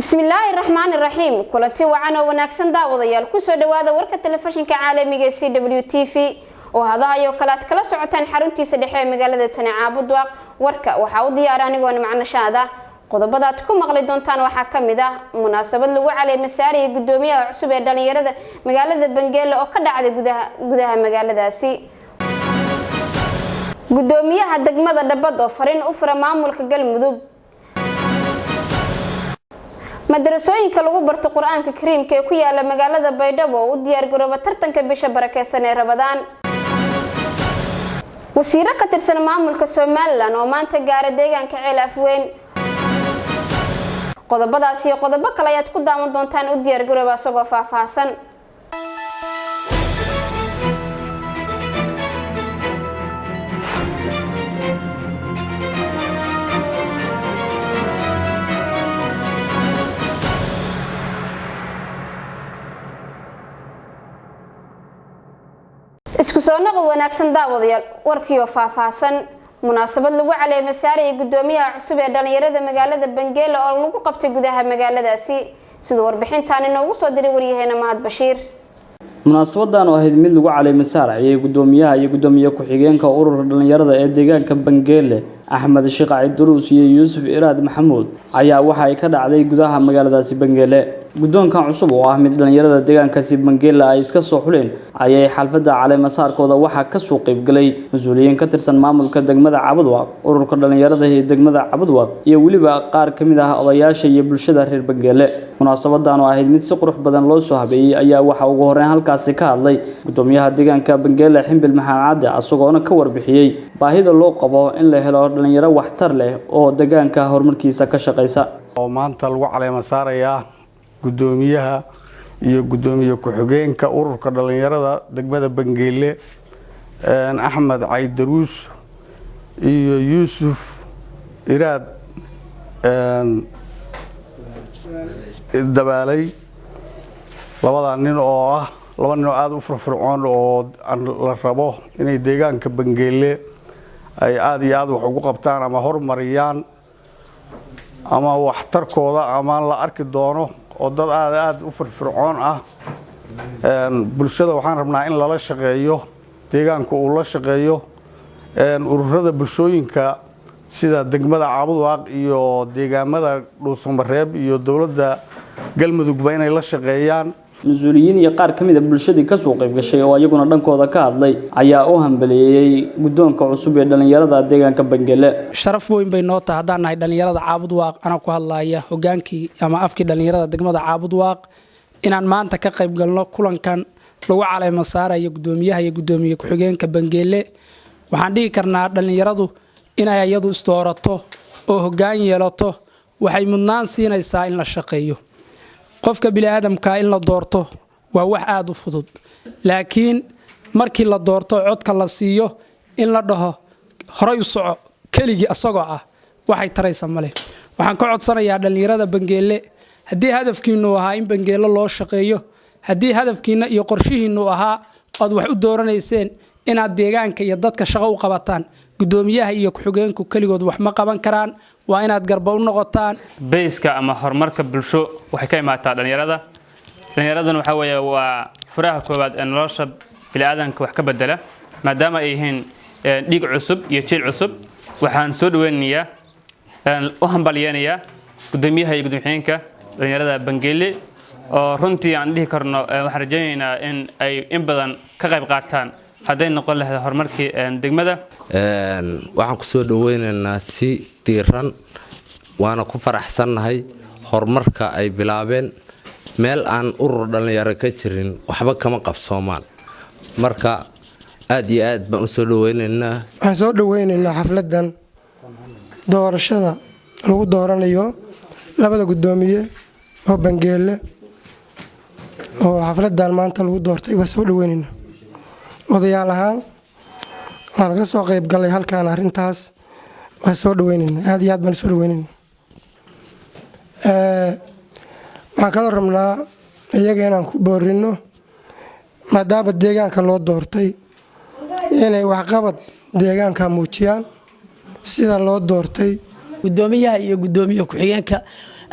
Bismillaahi raxmaani raxiim. Kulanti wacan oo wanaagsan, daawadayaal. Kusoo dhawaada warka telefishinka caalamiga ee CW TV oo hadahayo kale aad kala socotaan xaruntiisa dhexe ee magaalada tani, Caabudwaaq. Warka waxaa u diyaara anigoo Nimcnashaad ah. Qodobada aad ku maqli doontaan waxaa ka mid ah munaasabad lagu caleema saaraya gudoomiyaha cusub ee dhalinyarada magaalada Bangeele oo ka dhacday gudaha magaaladaasi, gudoomiyaha degmada Dhabad oo fariin u fura maamulka Galmudug, madarasooyinka lagu barto Qur-aanka Kariimka ee ku yaala magaalada Baydhabo oo u diyaargarooba tartanka bisha barakeysan ee Rabadaan, wasiiro ka tirsan maamulka Somaliland oo maanta gaara deegaanka Ceel Afweyn. Qodobadaas iyo qodobo kale ayaad ku daawan doontaan. U diyaargarooba isagoo faahfaahsan. Isku soo noqod wanaagsan, daawadayaal. Warkiioo faahfaahsan. Munaasabad lagu caleema saaraya gudoomiyaha cusub ee dhalinyarada magaalada Bangeele oo lagu qabtay gudaha magaaladaasi, siduu warbixintaan inoogu soo diray waryaheena Mahad Bashiir. Munaasabadan oo ahayd mid lagu caleema saarayay gudoomiyaha iyo gudoomiye ku-xigeenka ururka dhalinyarada ee deegaanka Bangeele, Axmed Shiqaci Duruus iyo Yuusuf Iraad Maxamuud, ayaa waxa ay ka dhacday gudaha magaaladaasi Bangeele. Guddoonkan cusub oo ah mid dhalinyarada deegaankaasi Bangeele ay iska soo xuleen ayay xalfadda caleemasaarkooda waxaa kasoo qeybgalay mas-uuliyiin ka tirsan maamulka degmada Cabudwaaq, ururka dhalinyarada ee degmada Cabudwaaq iyo weliba qaar ka mid ah odayaasha iyo bulshada reer Bangeele. Munaasabadan oo ahayd mid si qurux badan loo soo habeeyey ayaa waxaa ugu horreyn halkaasi ka hadlay gudoomiyaha deegaanka Bangeele, Ximbil Maxamed Cadde, isagoona ka warbixiyey baahida loo qabo in la helo dhalinyaro waxtar leh oo deegaanka horumarkiisa ka shaqeysa. Oo maanta lagu caleema saarayaa gudoomiyaha iyo gudoomiye ku-xigeenka ururka dhalinyarada degmada Bangeele, Axmed Caydaruus iyo Yuusuf Iraad Dabaaley. Labada nin oo ah laba nin oo aada u firfircoon oo la rabo inay deegaanka Bangeele ay aada iyo aada wax ugu qabtaan ama hormariyaan ama waxtarkooda ama la arki doono, oo dad aada aada u firfircoon ah. Bulshada waxaan rabnaa in lala shaqeeyo, deegaanka uu la shaqeeyo ururada bulshooyinka sida degmada Caabudwaaq iyo deegaamada Dhuusamareeb iyo dowladda Galmudugba inay la shaqeeyaan. Mas-uuliyiin iyo qaar ka mid a bulshadii kasoo qayb gashay oo iyaguna dhankooda ka hadlay ayaa u hambaleeyey guddoonka cusub ee dhalinyarada deegaanka Bangele. Sharaf weyn bay noo tahay haddaan nahay dhalinyarada Caabudwaaq, anaa ku hadlaya hogaankii ama afkii dhalinyarada degmada Caabudwaaq, inaan maanta ka qayb galno kulankan lagu caleema saarayo gudoomiyaha iyo gudoomiye ku-xigeenka Bangeele. Waxaan dhihi karnaa dhalinyaradu inay iyadu isdoorato oo hoggaan yeelato waxay mudnaan siinaysaa in la shaqeeyo. Qofka biniaadamka in la doorto waa wax aada u fudud, laakiin markii la doorto, codka la siiyo, in la dhaho horay u soco keligii asagoo ah waxay taraysa male. Waxaan ka codsanayaa dhallinyarada Bangeele, haddii hadafkiinnu ahaa in Bangeele loo shaqeeyo, haddii hadafkiinna iyo qorshihiinnu ahaa oad wax u dooranayseen inaad deegaanka iyo dadka shaqo u qabataan, gudoomiyaha iyo ku-xigeenku keligood wax ma qaban karaan. Waa inaad garba u noqotaan. Bayska ama horumarka bulsho waxay ka imaataa dhalinyarada. Dhalinyaraduna waxaa weeye waa furaha koowaad ee nolosha bini'aadanka wax ka bedela, maadaama ay yihiin dhiig cusub iyo jiil cusub. Waxaan soo dhaweynayaa, u hambalyeynayaa gudoomiyaha iyo gudoomiye dhalinyarada Bangeele, oo runtii aan dhihi karno waxaan rajaynaynaa in ay in badan ka qayb qaataan hadday noqon lahayd horumarkii degmada. Waxaan kusoo dhaweynaynaa si diiran, waana ku faraxsannahay horumarka ay bilaabeen. Meel aan urur dhallinyaro ka jirin waxba kama qabsoomaan, marka aada iyo aad baan usoo dhaweynaynaa. Waxaan soo dhaweynaynaa xafladan doorashada lagu dooranayo labada guddoomiye oo Bangeele oo xafladan maanta lagu doortay. Waa soo dhaweynaynaa odayaal ahaan, waan ka soo qayb galay halkan arrintaas. Waa soo dhaweynayna, aad iyo aad baan soo dhaweynayna. Waxaan kaloo rabnaa iyaga inaan ku boorino, maadaama deegaanka loo doortay, inay waxqabad deegaanka muujiyaan sida loo doortay. Gudoomiyaha iyo gudoomiye ku-xigeenka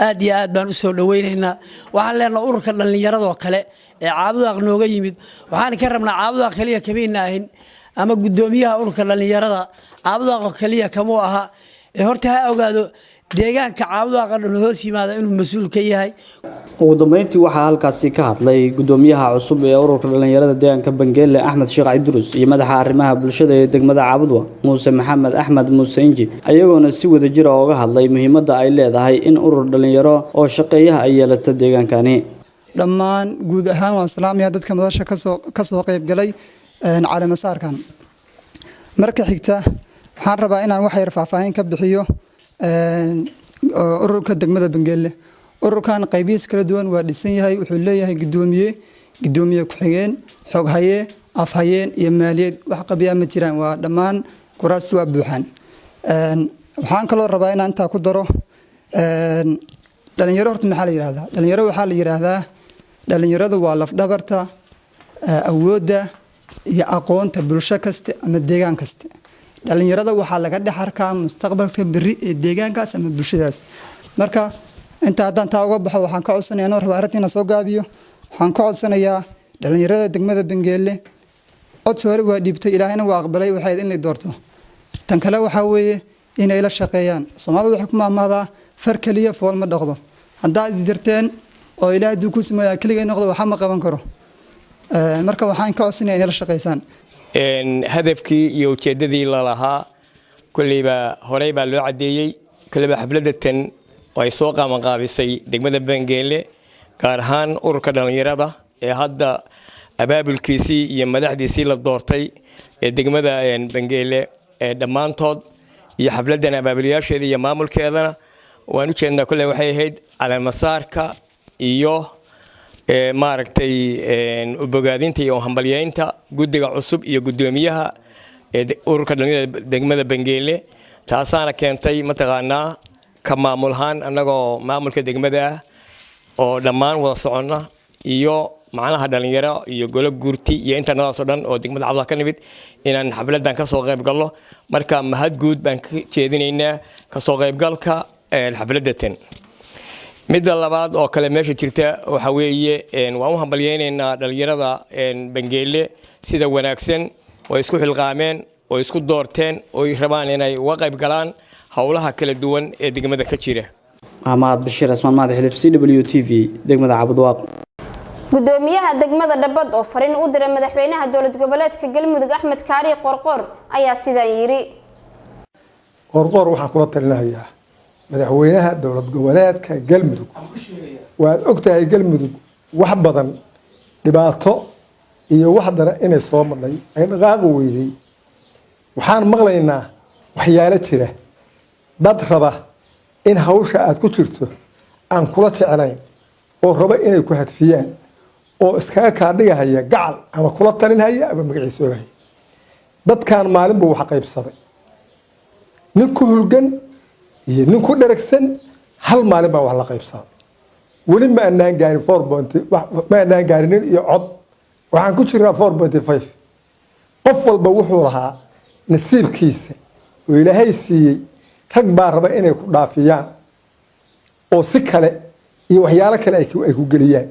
Aad iyo aad baan u soo dhoweynaynaa. Waxaan leenaha ururka dhallinyaradoo kale ee Caabudwaaq nooga yimid, waxaan ka rabnaa, Caabudwaaq kaliya kamayna ahin ama guddoomiyaha ururka dhallinyarada Caabudwaaqoo kaliya kamuu aha ee horta ha ogaado deegaanka Caabudwaaqa dhan hoos yimaada inuu mas-uul ka yahay. Ugu dambeyntii waxaa halkaasi ka hadlay gudoomiyaha cusub ee ururka dhalinyarada deegaanka Bangeele, Axmed Sheekh Cabdurus, iyo madaxa arrimaha bulshada ee degmada Caabudwaaq, Muuse Maxamed Axmed Muuse Inji, ayagoona si wadajir ah uga hadlay muhiimadda ay leedahay in urur dhalinyaro oo shaqeeyaha ay yeelato deegaankani. Dhammaan guud ahaan waan salaamaya dadka madasha kasoo qayb galay caleemasaarkan. Marka xigta, waxaan rabaa inaan wax yar faahfaahin ka bixiyo ururka degmada Bangeele. Ururkan qaybihiis kala duwan waa dhisan yahay. Wuxuu leeyahay gudoomiye, gudoomiye ku-xigeen, xoghaye, afhayeen iyo maaliyad. Wax qabyaa ma jiraan, waa dhammaan kuraastu waa buuxaan. Waxaan kaloo rabaa inaan intaa ku daro, dhalinyaro horta maxaa la yihahdaa? Dhalinyaro waxaa la yidhaahdaa, dhalinyaradu waa lafdhabarta awoodda iyo aqoonta bulsho kaste ama deegaan kaste. Dhalinyarada waxaa laga dhex arkaa mustaqbalka berri ee deegaankaas ama bulshadaas. Marka inta haddaan taa uga baxo, waxaan ka codsanaya, anoo raba arrinta inaan soo gaabiyo, waxaan ka codsanayaa dhalinyarada degmada Bangeele. Codsi hore waa dhiibtay, Ilaahayna waa aqbalay, waxay in la doorto. Tan kale waxaa weeye inay la shaqeeyaan. Soomaalida waxay ku maahmaahdaa, "Far keliya fool ma dhaqdo." Haddaad dirteen oo Ilaah hadduu ku sameeyaa keligay noqdo, waxa ma qaban karo. Marka waxaan ka codsanaya inay la shaqeysaan. Hadafkii iyo ujeeddadii lalahaa kolleyba horey baa loo caddeeyey. Kolleyba xafladda tan oo ay soo qaabanqaabisay degmada Bangeele, gaar ahaan ururka dhallinyarada ee hadda abaabulkiisii iyo madaxdiisii la doortay ee degmada Bangeele ee dhammaantood, iyo xafladdan abaabulayaasheeda iyo maamulkeedana waan u jeednaa. Kolley waxay ahayd caleemasaarka iyo maaragtay ubogaadinta iyo hambalyeynta guddiga cusub iyo guddoomiyaha ee ururka dhallinyarada degmada Bangeele. Taasaana keentay, mataqaanaa, ka maamulahaan annagoo maamulka degmada ah oo dhammaan wada soconna iyo macnaha dhalinyaro iyo golo guurti iyo intanadaasoo dhan oo degmada Cabda ka nimid, inaan xafladan kasoo qayb galno. Marka mahad guud baan ka jeedinaynaa kasoo qaybgalka xafladatan. Midda labaad oo kale meesha jirta waxa weeye, waan u hambalyeynaynaa dhalinyarada Bangeele sida wanaagsan oo isku xilqaameen oo isku doorteen oo rabaan inay uga qayb galaan howlaha kala duwan ee degmada ka jira. Mahad Bashiir Asmaan Mahad Xilif, CW TV, degmada Cabudwaaq. Gudoomiyaha degmada Dhabad oo fariin u diray madaxweynaha dowlad goboleedka Galmudug, Axmed Kaari Qorqor, ayaa sidaan yiri. Qorqoor waxaan kula talinayaa, madaxweynaha dowlad goboleedka Galmudug, waad ogtahay Galmudug wax badan dhibaato iyo wax daran inay soo madhay, ay dhaqaaqi weyday. Waxaan maqlaynaa waxyaalo jira, dad raba in hawsha aad ku jirto aan kula jeclayn oo raba inay ku hadfiyaan oo iskaga kaa dhigahaya gacal ama kula talinhaya ama magaciisoobahaya. Dadkan maalin buu wax qaybsaday, nin ku hulgan iyo nin ku dheragsan, hal maalin baa wax la qaybsaday. Weli ma anaan gaarin 4 point, ma anaan gaarin nin iyo cod. Waxaan ku jirnaa 4.5. Qof walba wuxuu lahaa nasiibkiisa oo Ilaahay siiyey. Rag baa raba inay ku dhaafiyaan oo si kale iyo waxyaalo kale ay ku geliyaan.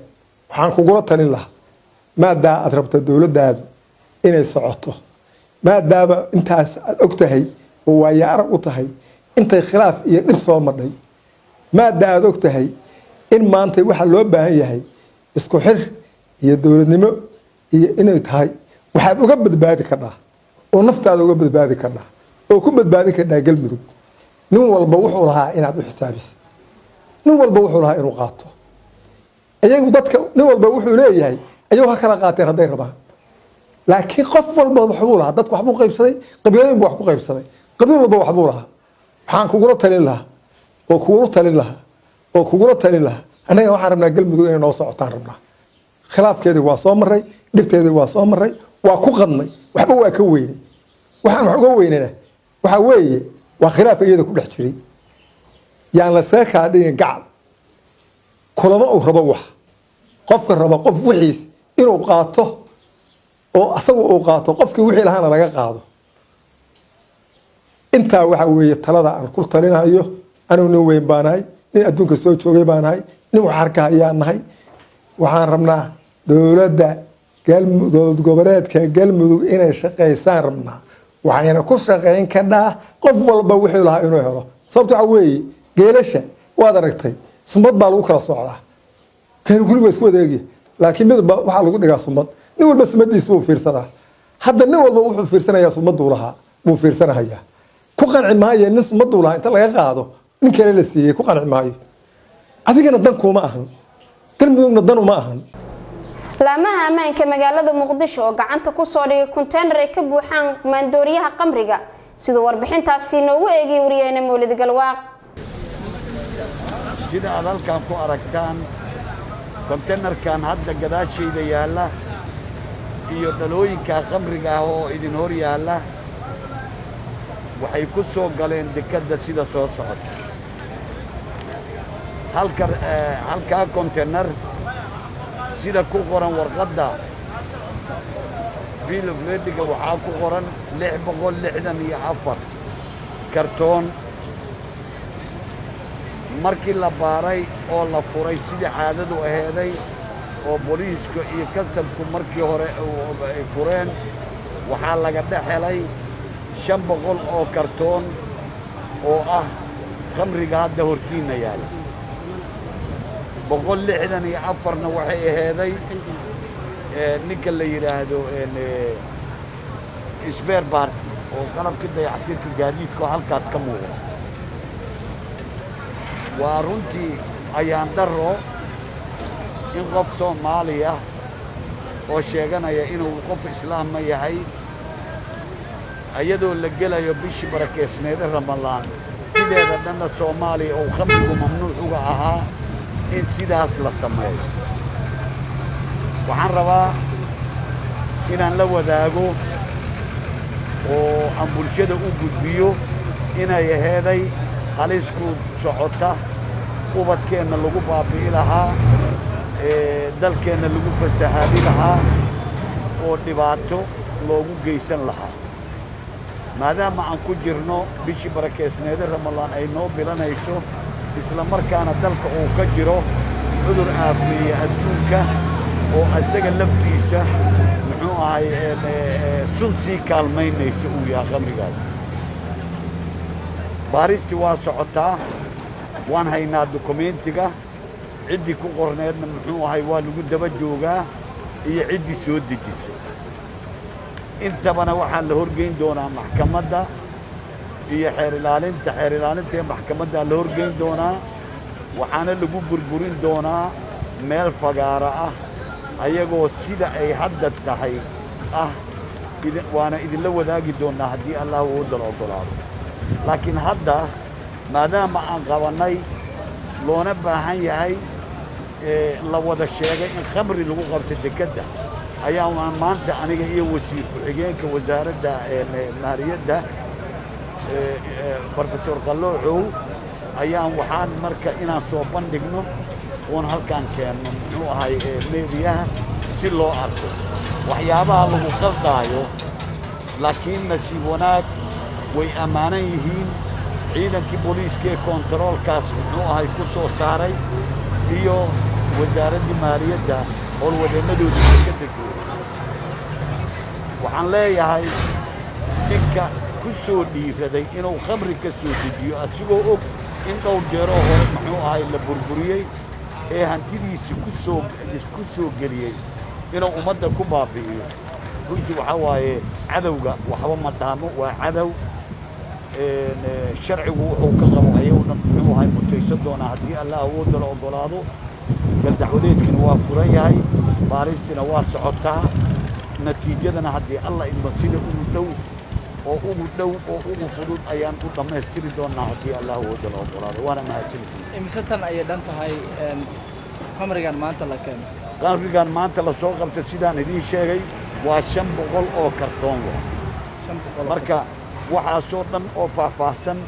Waxaan kugula talin lahaa, maadaa aad rabto dowladdaadu inay socoto, maadaama intaas aad og tahay oo waayo arag u tahay intay khilaaf iyo dhib soo madhay, maada aad og tahay in maanta waxaa loo baahan yahay isku xir iyo dowladnimo iyo inay tahay, waxaad uga badbaadi kardhaa oo naftaada uga badbaadi kardhaa oo ku badbaadin kardhaa Galmudug, nin walba wuxuu lahaa inaad u xisaabisid, nin walba wuxuu lahaa inuu qaato. Iyagu dadka nin walba wuxuu leeyahay ayagu ha kala qaateen hadday rabaan, laakiin qof walba waxbuu lahaa. Dadku waxbuu qaybsaday, qabiilooyin buu wax ku qaybsaday, qabiil walba waxbuu lahaa. Waxaan kugula talin lahaa oo kugula talin lahaa oo kugula talin lahaa, annaga waxaan rabnaa Galmudug inay noo socotaan rabnaa. Khilaafkeedii waa soo maray, dhibteedii waa soo maray, waa ku qadnay, waxba waa ka weynay. Waxaan wax uga weynana waxaa weeye waa khilaaf iyada ku dhex jiray. Yaan la see kaa dhigin gacal kulama uu rabo wax. Qofka raba qof wixiis inuu qaato oo asagu uu qaato, qofkii wixii lahaana laga qaado. Intaa waxaa weeye talada aan ku talinayo. Anigu nin weyn baanahay. Nin adduunka soo joogay baa nahay, nin wax arka ayaa nahay. Waxaan rabnaa dowladda dowlad goboleedka Galmudug inay shaqaysaan rabnaa. Waxayna ku shaqayn kadhaa qof walba wuxuu lahaa inuu helo. Sababto waxa weeye, geelasha waad aragtay, sumad baa lagu kala socdaa. Guri waa isku wadeegya, laakiin midba waxaa lagu dhigaa sumad. Nin walba sumadiisa wuu fiirsadaa. Hadda nin walba wuxuu fiirsanayaa sumaduu lahaa buu fiirsanahayaa. Ku qanci maayo nin sumaduu lahaa inta laga qaado nin kale la siiyey, ku qanci maayo. Adigana dan kuuma ahan, Galmudugna dan uma ahan. Laamaha ammaanka magaalada Muqdisho oo gacanta kusoo dhigay konteynar ay ka buuxaan maandooriyaha qamriga, siduu warbixintaasi noogu eegay wariyeene Mawlid Galwaaq. Sida aad halkan ku aragtaan, konteynarkan hadda gadaashayda yaalla iyo dhalooyinka khamriga ah oo idin hor yaalla waxay ku soo galeen dekedda sida soo socota. Halka halkaa konteynar, sida ku qoran warqadda bill of lading-ga, waxaa ku qoran 664 kartoon. Markii la baaray oo la furay sidii caadadu aheeday oo booliiska iyo kastamku markii hore ay fureen, waxaa laga dhex helay 500 oo kartoon oo ah khamriga hadda hortiinna yaala. 164-na waxay aheeday ninka la yidhaahdo spare part oo qalabkii dayactirka gaadiidka oo halkaas ka muuqda. Waa runtii ayaan daro in qof Soomaaliya oo sheeganaya inuu qof islaama yahay, iyadoo la gelayo bishii barakeysneeda Ramadaan, sideeda dhanna Soomaaliya oo khamrigu mamnuuc uga ahaa, in sidaas la sameeyo. Waxaan rabaa inaan la wadaago oo aan bulshada u gudbiyo inay aheeday halisku socota ubadkeenna lagu baabi'i lahaa, dalkeenna lagu fasahaadi lahaa oo dhibaato loogu geysan lahaa. Maadaama aan ku jirno bishii barakeysneeda Ramadaan ay noo bilanayso, isla markaana dalka uu ka jiro cudur aafeeye adduunka oo isaga laftiisa muxuu ahay sun sii kaalmaynaysa uu yahay khamrigaas. Baaristii waa socotaa, waan haynaa dukumentiga, ciddii ku qorneedna muxuu ahay waa lagu daba joogaa iyo ciddii soo dejisay intabana. Waxaa la horgeyn doonaa maxkamadda iyo xeer ilaalinta. Xeer ilaalinta ee maxkamaddaa la horgeyn doonaa, waxaana lagu burburin doonaa meel fagaara ah ayagoo sida ay hadda tahay ah. Waana idinla wadaagi doonaa haddii Allah uu dal oggolaado. Laakiin hadda maadaama aan qabannay, loona baahan yahay la wada sheegay in khamri lagu qabto dekedda, ayaa maanta aniga iyo wasiir ku-xigeenka wasaaradda maaliyadda, Professor Qalloocow, ayaan waxaan marka inaan soo bandhigno oon halkaan keenno muxuu ahay meediyaha si loo arko waxyaabaha lagu qaldaayo. Laakiin nasiib wanaag way ammaanan yihiin ciidankii booliiska ee kontaroolkaas muxuu ahay ku soo saaray iyo wasaaraddii maaliyadda howlwadeennadoodii dekedda jooga. Waxaan leeyahay, ninka ku soo dhiiraday inuu khamri ka soo dejiyo asigoo og in dhowr jeeroo hore muxuu ahay la burburiyey ee hantidiisi ku soo geliyey inuu ummadda ku baabi'iyo, runtii waxaa waaye cadowga waxba ma dhaamo, waa cadow. Sharcigu wuxuu ka qabo ayaguna muxuu ahay mutaysan doonaa haddii Allah awoodda la oggolaado. Galdacwadeedkina waa furan yahay, baaristina waa socotaa, natiijadana haddii Alla idmo sida ugu dhow oo ugu dhow oo ugu fudud ayaan u dhammaystiri doonaa haddii Allah awoodda la oggolaado. Waana mahadsantihiin. Imise tan ayay dhan tahay khamrigan maanta la keenay? Khamrigan maanta la soo qabtay, sidaan idiin sheegay, waa 500 oo kartoon wa. Marka waxaasoo dhan oo faahfaahsan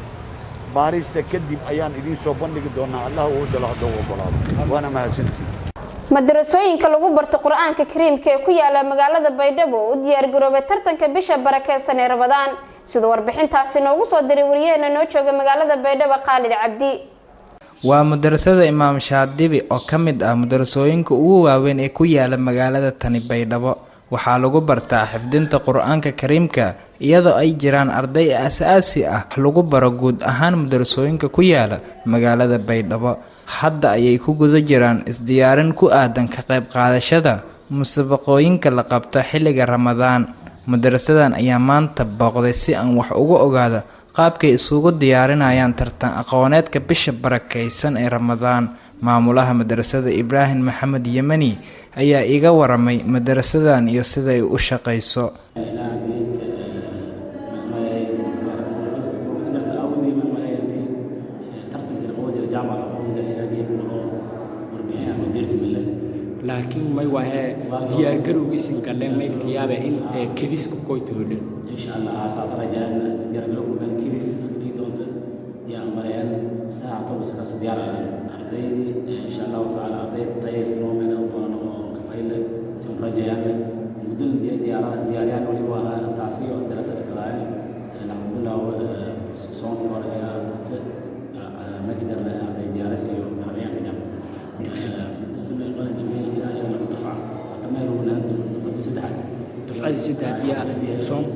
baarista kadib ayaan idiin soo bandhigi doonaa, Allah awoodda la hadduu oggolaado. Waana mahadsantihiin. Madarasooyinka lagu barto Qur-aanka Kariimka ee ku yaala magaalada Baydhabo oo u diyaargaroobay tartanka bisha barakeysan ee Ramadaan, siduu warbixintaasi noogu soo diray wariyaheena noo jooga magaalada Baydhabo, Khaalid Cabdi. Waa madarasada Imaam Shaadibi oo ka mid ah madarasooyinka ugu waaweyn ee ku yaala magaalada tani Baydhabo. Waxaa lagu bartaa xifdinta Qur-aanka Kariimka, iyadoo ay jiraan arday aasaasi ah lagu baro guud ahaan madarasooyinka ku yaala magaalada Baydhabo. Hadda ayay ku guda jiraan isdiyaarin ku aadan ka qayb qaadashada musabaqooyinka la qabto xilliga Ramadaan. Madarasadan ayaa maanta booqday si aan wax uga ogaado qaabkay isugu diyaarinayaan tartan aqooneedka bisha barakeysan ee Ramadaan. Maamulaha madarasada, Ibraahim Maxamed Yemani, ayaa iiga waramay madarasadan iyo siday u shaqeyso. Laakiin may wahee diyaargarowga isin galeen maylka yaabe in kedisku koytoodhe. Insha Allah saas rajaan diyaargarowga meel kedis dhigi doonta yaa maleeyaan saaca toban sakaas diyaar ahaan ardaydii, insha Allahu tacaala, arday tayaysan oo meel u doono oo kafayle si un rajayaan muddada diyaariyaan wali waa taasi oo darasada kalaayeen laga bilaabo soonkii hore ilaa markii darna arday diyaaris iyo habeenka jam dugsiga Dufcadii saddexaad yaa soonku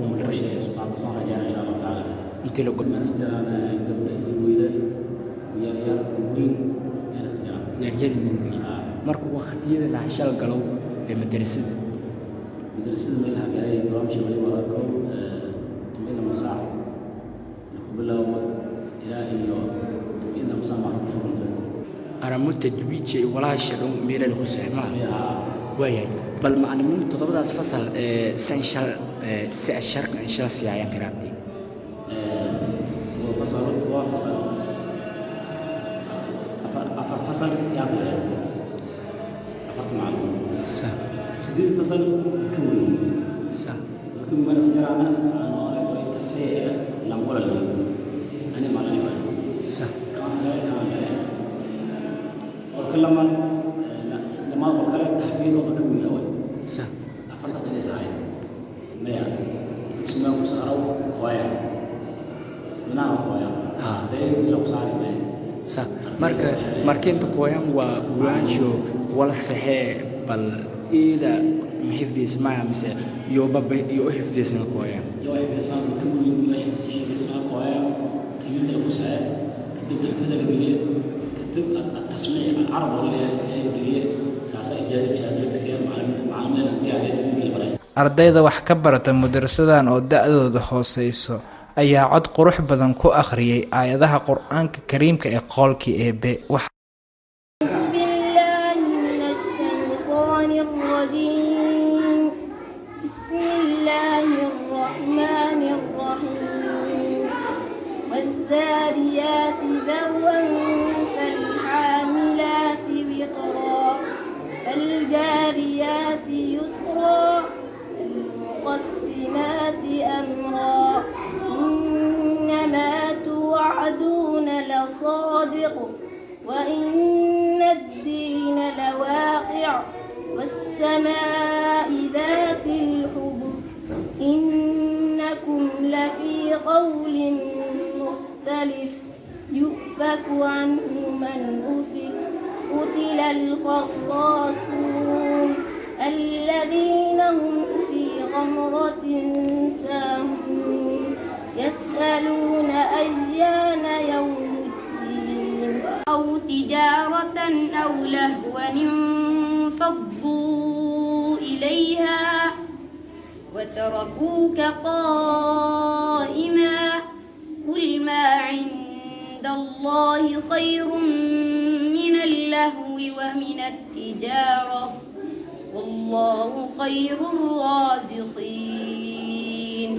intii la yaryar weyn. Marka waqtiyada la shal galow ee madarasada? Madarasada meelaha galay nidaamsha wali waa kow 12 saac lagu bilaabo ilaa iyo 12 saac marka ku furanta. Aramo tajwiidka iyo walaasha dhan meela lagu saxmaa waayahay. Bal macallimiin toddobadaas fasal ee san shal si sharka shal siyaayaan qiraabtii? Todoba fasal, 7 fasal, afar fasal yaa bixiya afarta macallin, sideed fasal ka weyn ka weyn mana sijaraana aan oray tasee lambola leeyahay ani macallin shuray kaan kale, kaan kale qolka lama lama qol kale taxfiid oo ka weyn way afarta inay sahay maya dugsimaa ku saaraw hooya minaha hooya dayay ku saari maya. Marka markinta kooyan waa guraansho wala saxee bal iida ma xifdiismaya mise yoobaba iyo u xifdiisna kooyan? Yoo xifdiisaan ka weyn, yoo xifdiisaan kooya tajwiidka lagu saxee, kadib taxfiida la geliye, kadib التسميع العرض اللي geliye saasa ijaazad shahaado laga siiya macallimiin diyaariya tajwiidka la baray. Ardayda wax ka barata madarasadan oo da-dooda hooseyso ayaa cod qurux badan ku akhriyay aayadaha Qur-aanka Kariimka ee qoolkii Eebe. بالله من الشيطان الرجيم. بسم الله الرحمن الرحيم. والذاريات ذروا فالحاملات وقرا فالجاريات يسرا فالمقسمات أمرا. إنما توعدون لصادق وإن الدين لواقع. والسماء ذات الحبك إنكم لفي قول مختلف. يؤفك عنه من أفك. قتل الخراصون الذين هم في غمرة ساهون. يسألون أيان يوم الدين. أو تجارة أو لهوا انفضوا إليها وتركوك قائما. قل ما عند الله خير من اللهو ومن التجارة والله خير الرازقين.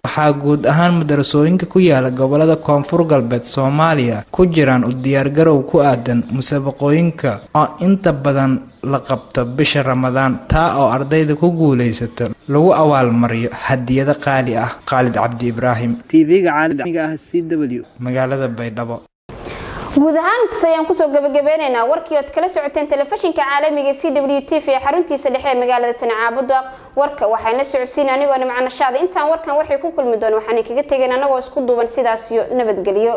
Waxaa guud ahaan madarasooyinka ku yaala gobolada Koonfur Galbeed Soomaaliya ku jiraan u diyaargarow ku aadan musabaqooyinka oo inta badan la qabto bisha Ramadaan, taa oo ardayda ku guuleysato lagu abaalmariyo hadiyado qaali ah. Khaalid Cabdi Ibraahim, TV-ga caalamiga ah CW, magaalada Baydhabo. Guud ahaan intaas ayaan kusoo gabagabeynaynaa warkii ood kala socoteen telefishinka caalamiga CWTV ee xaruntiisa dhexe ee magaalada Tancaabudwaaq. Warka waxaan la socodsiin anigoo Nimcanashaada. Intaan warkan waxay ku kulmi doon, waxaan kaga tegeen anagoo isku duuban sidaas iyo nabadgelyo.